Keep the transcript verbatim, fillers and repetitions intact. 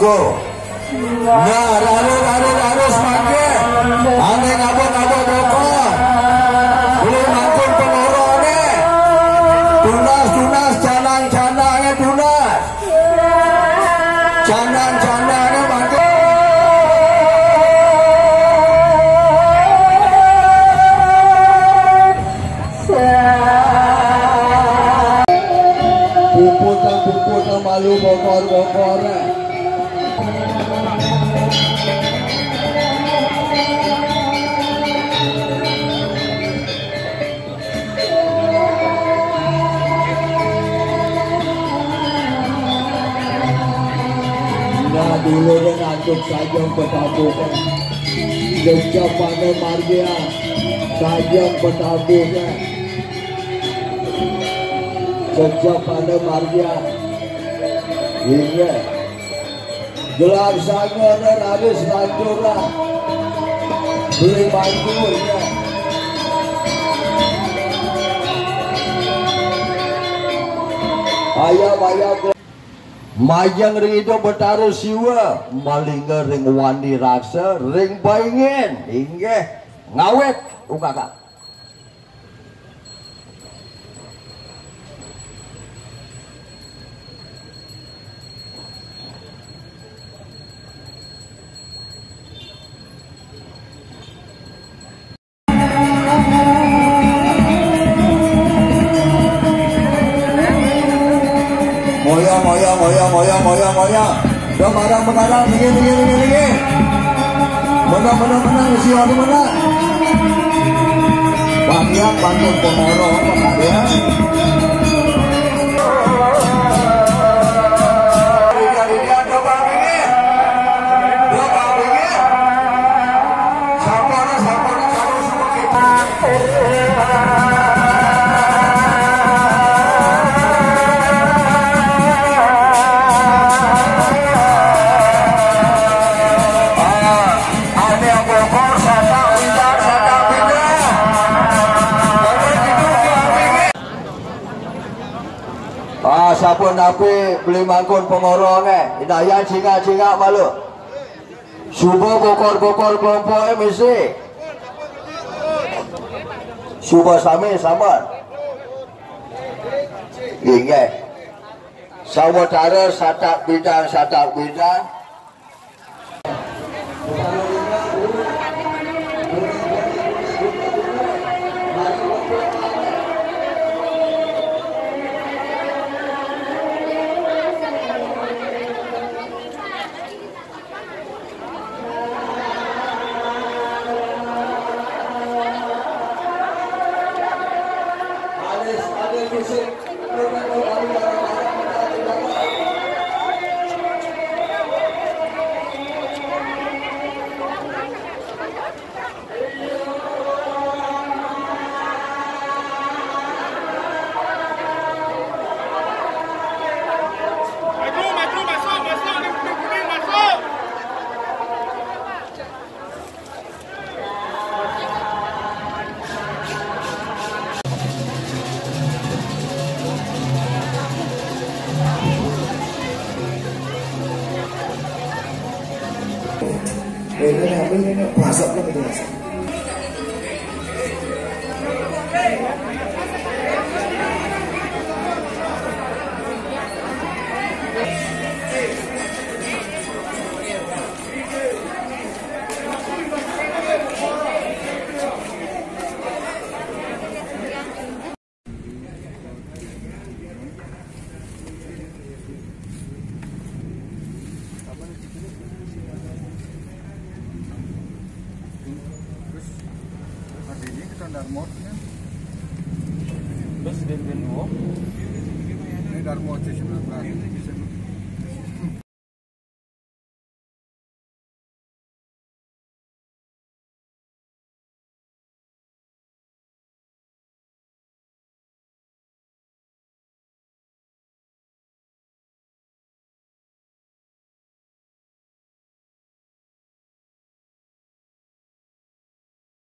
Nah, raris, raris, raris mangke. Ane ngabuk-ngabuk bokor. Beli mangkun pengorone. Tunas, tunas, canang, canange tunas. Canang, canange mangke. Puput, puput, malu bokor-bokor. Nah, dulu dengan antuk saja petabukan. Jejak pada margia saja petabukan. Jejak pada margia. Iya. Gelar sangone raris lancuran. Beli bantu, ya. Ayam-ayam majeng ring Ida Betara Siwa, malingga ring wandi raksa, ring paingin. Inggih, ngawit, U K K. Moyang, moyang, moyang, moyang, moyang, moyang. Dah marang, marang, niki, niki, niki, niki. Menang, menang, menang, isi anu menang. Banyak bantu pemorong, ya. Ah, sampun napi beli mangkun pengorong, eh. Indayan cingak-cingak malu. Suba bokor-bokor kelompoke misi. Suba sami sampun. Inggih. Sawetara satak bidang, satak bidang. Terus, ini kita Darmo, ya. Terus, dia bikin dua. Ini Darmo C sembilan belas.